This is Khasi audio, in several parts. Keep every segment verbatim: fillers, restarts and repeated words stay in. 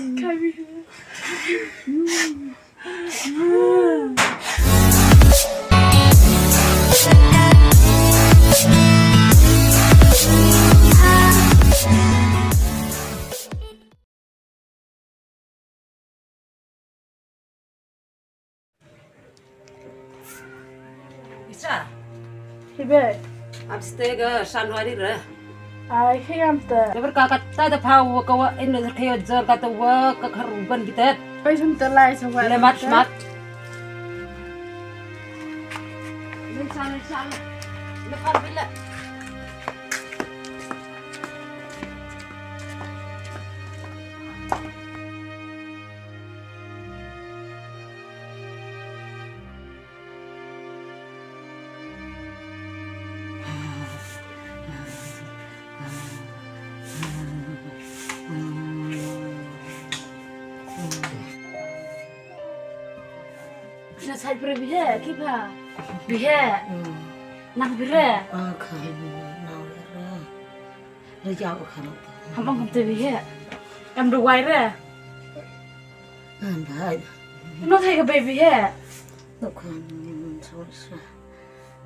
Isa. Hi bei. Am stay ga san hari re. Ai, hi am te. Dabar ka kata da pha wa ka wa in da khayo jor kata wa ka kharuban kita. Pai sum te lai sa wa. Le mat mat. Lim san, lim san. Le par bila. Na sai pre bihe, kipa. Bihe. Nang bire. Ah, khan, nang bire. Re jao khan. Ham bang kam te bihe. Kam du wai re. Nang bai. No thai ka bei bihe. No khan, so sa.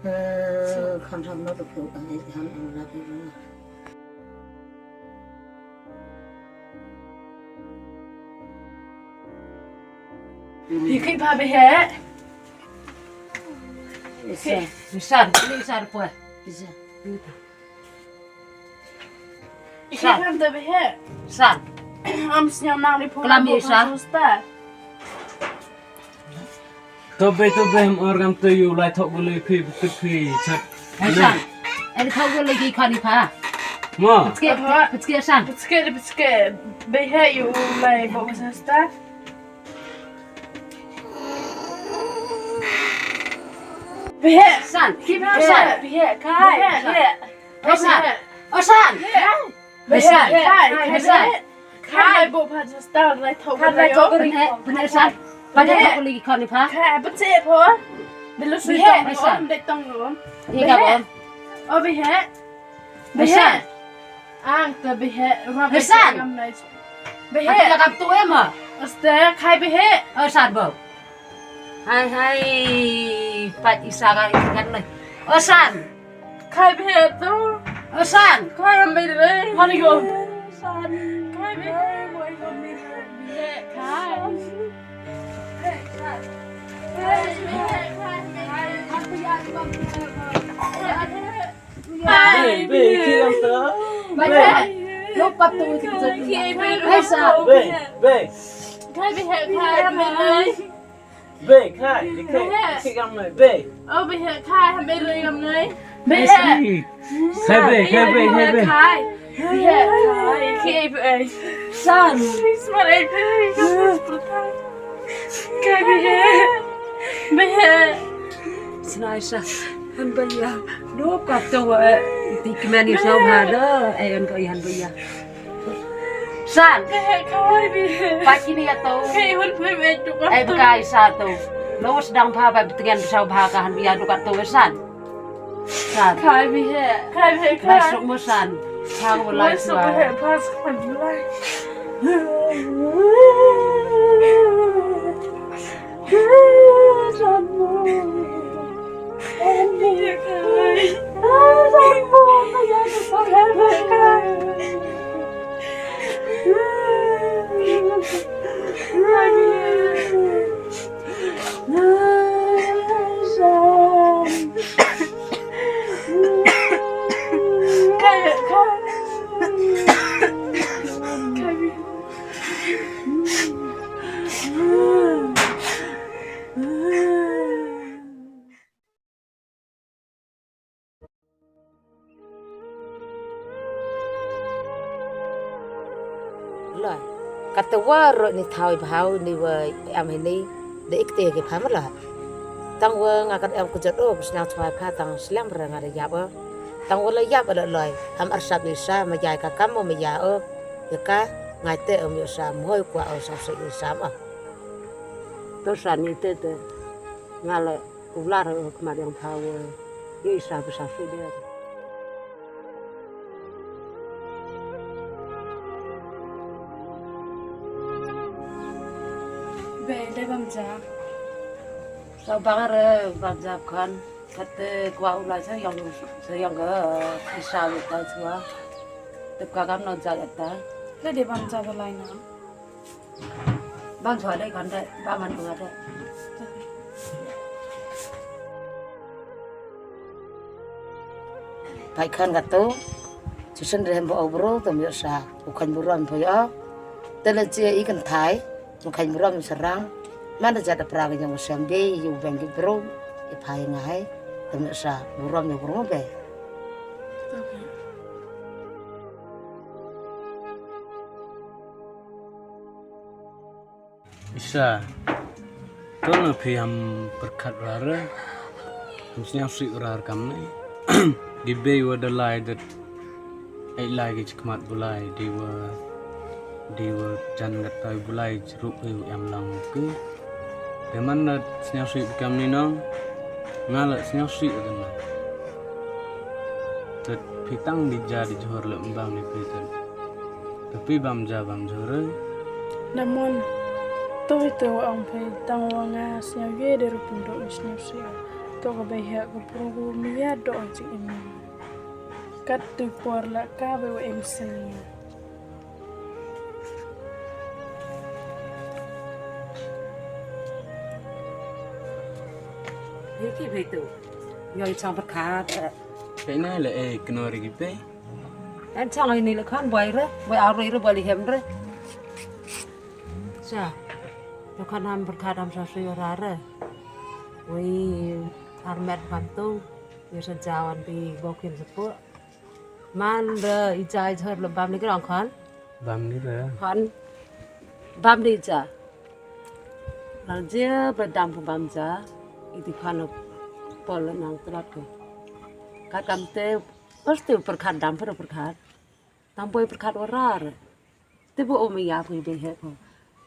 Eh, khan sam no to phu, eh, khan am la phu. Hi khi pha bihe. Isa. Isan, ni isan poi. Isa. Hi khi pha bihe. San. Am sñiaw nang ri pho. Klam ye sa. Tobe tobe hem or kam to yu lai thok bulu phi bukit phi chat. Ai san. Ai thok bulu ki khani pha. Mo. Putske, putske san. Putske, putske. Bihe yu lai bo sa sta. Bihe. San. Ki bihe san. Bihe. Kai. Bihe. Osan. Osan. Osan. Kai. Osan. Kai. Bo pha just down lai thok. Kai lai thok ni. Bne san. Bne thok ni khon ni pha. Kai bne pho. Bilu sui tong. Osan. Bilu tong lo. Ye ka bom. O bihe. Bihe. Osan. Ang ta bihe. Osan. Bihe. Ata la kam tu ema. Oste kai bihe. Osan bo. Hai hai. Pat isa ka ikan lai. Osan. Khai bhe to. Osan. Khai am bhe re. Hani go. Osan. Khai bhe. Khai bhe. Khai. Bhe, bhe, khi am to. Bhe. Lo pap to ki to. Bhe, bhe. Bhe, bhe. Khai bhe, khai bhe. Bhe, khai, bhe, khai, khai gam noi, bhe. O, bhe, khai, ha, bhe, roi gam noi. Bhe. Khai, bhe, khai, bhe, khai, bhe. Khai. Bhe, khai, khai, bhe. San. Smar, ai, bhe. Khai, bhe. Bhe. Snai sa. Han bhe ya. Do ka to wa. Ti kmen ni sa ha do. Ai, an ko han bhe ya. San. Pat kini ya to. Ai bkai sa to. Lo sdang pha ba btngen sa bha ka han bia duka to san. San. Khai bhi hai. Khai bhi hai. Ba suk mo san. Pha ko lai suk hai. Pha suk mo lai. Loi. Kata wa ro ni thaw i bhaw ni wa am hini da ikte ke pha mala. Tang wa nga kat am kujat o bsnang chwa pha tang slem ra nga da yap o. Tang wa la yap la loi. Am arsap ni sa ma yai ka kam o ma ya o. Ya ka ngai te o mi sa moi kwa o sa se ni sa ma. To sa ni te te. Nga la U Blei u khmat ïa pha, u ïa i sa bsa shuh de. Be, dei bam ja. Sa bang re bam ja kan. Kate kwa u lai sa yang, sa yang ke isa lu ta sua. Tep ka kam no ja ta. Dei bam ja ba lai na. Bam sua dei kan dei, bam man nga dei. Pai khan ka tu, tu sen rehem bo bro, tu myo sa, u khan buram pho yo. Tele che i kan thai, u khan buram serang. Mana jada pra yang sem be, yu bang ki bro, i pai ngai, tu myo sa, buram yo bro be. Isa, to na phi ham pyrkhat rare, ham sniaw sih rar kam ne. Di bei wa da lai dat ai lai ki chikmat bulai, di wa, di wa jan gat tai bulai jeruk ai em lang ke. Deman dat sniaw sih kam ni nong, ngala sniaw sih kan na. Tet phi tang di ja di johor lem bang ni phi tet. Tapi bam ja bam jore. Namon. Toi to ang phi tang wa nga sniaw ye de rupun do sniaw sih. To ka bai ha ka purungu mia do ang cik ini. Kat tu por la ka bai wa em sniaw. Hei ki phi tu. Yo i chang pyrkhat. Phi na le eh kno ri ki phi. An chang ai ni le khan boi re, boi ar re, boi li hem re. Sa, to khan ham pyrkhat ham sa sui ra re. Wei ar met ban tu, wei sa jawan bi bau kin sepu. Man re i ja i jhor le bam ni grong khan. Bam ni re. Khan bam ni ja. Lang je ba dam pu bam ja. Iti khan pol nang tlat ko. Ka kam te pasti pyrkhat dam pyrkhat. Tang boi pyrkhat wa rar. Te bu umi ya phi be he pho.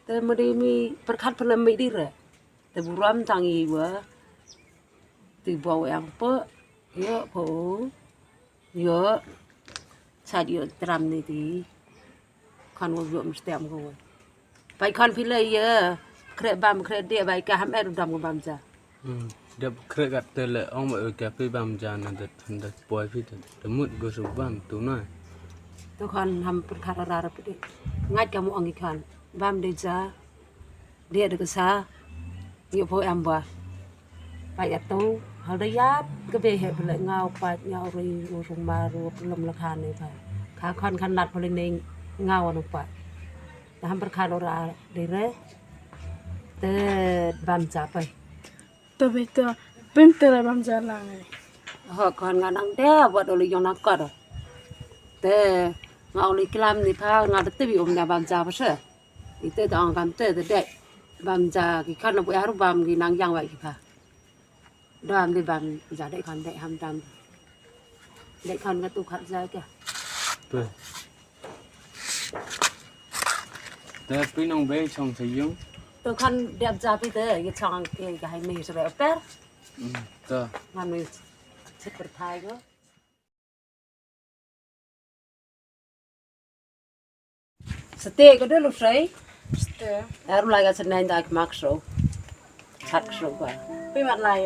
Te mudi mi pyrkhat phi lem mi di re. Te bu ram tang i wa. Te bu yang pho. Yo pho. Yo. Sa yo tram ni ti. Khan wa yo mesti am ko. Pai khan phi le ye. Kre bam kre de bai ka ham er dam ko bam ja. Hmm. Dep khreh kat te le ong ba ka phi bam ja na de than de poi phi de. De mut go su bam tu na. To khan ham pyrkhat ra ra phi de. Ngat ka mu ong i khan. Bam de ja. De de ka sa. Yo pho em ba. Pai ya tu. Hal de ya ke be he phi le ngau pa ngau ri u sung ma ru phi lom le khan ne ba. Ka khan khan nat phi le ne ngau anu pa. Ta ham pyrkhat ra de re. Te bam ja pai. To be to, pim te la bam ja lang ai. Ho kon nga nang de, wat oli yong nang kor. Te nga oli klam ni pha, nga de te bi um na bam ja pa se. Ite te ong kam te te de. Bam ja ki khan bu ya ru bam ki nang yang wai ki pha. Dam de bam ja de khan de ham dam. De khan nga tu khat ja kya. Pe. Te phi nong bei chong sa yung. To khan dep ja phi te, ye chong ke ka hai me sre per. Hmm, to. Ngan me chit per thai ko. Sate ko de lu srei. Sate. Aru lai ka senai da ki mak so. Chak so ba. Phi mat lai.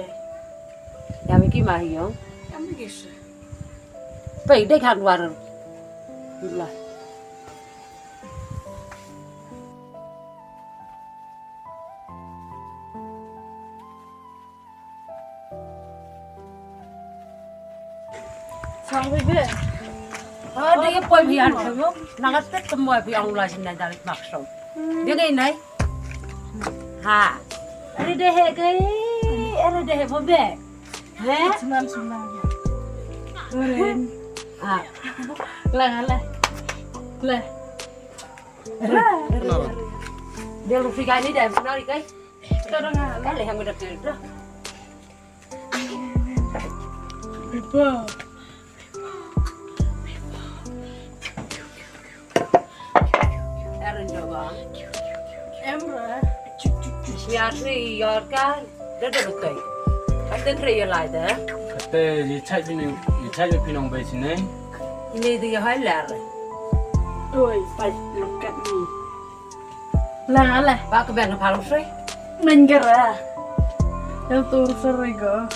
Ya mi ki ma hi yong. Ya mi ki se. Phi de khan war. La. Sang bebe. Oh, dia poi biar kamu. Nangat tet temui biar ulah sini dari maksud. Dia ni nai. Ha. Ada deh ke? Ada deh bebe. He? Sunan sunan. Turin. Ha. Lah lah. Lah. Dia lu fikai ni dah benar kai. Ka leh hang medap dei dah. Beba. Aaron jawab. Emra. Biar ni yorkan. Dah dah betul. Kata tre ya lai dah. Kata ye chai ni, ye chai ni pinong bai sini. Ini dia hai lar. Oi, pai look at me. Lah, lah. Ba ka ben ka phalu sri. Nangara. Yang tur serega.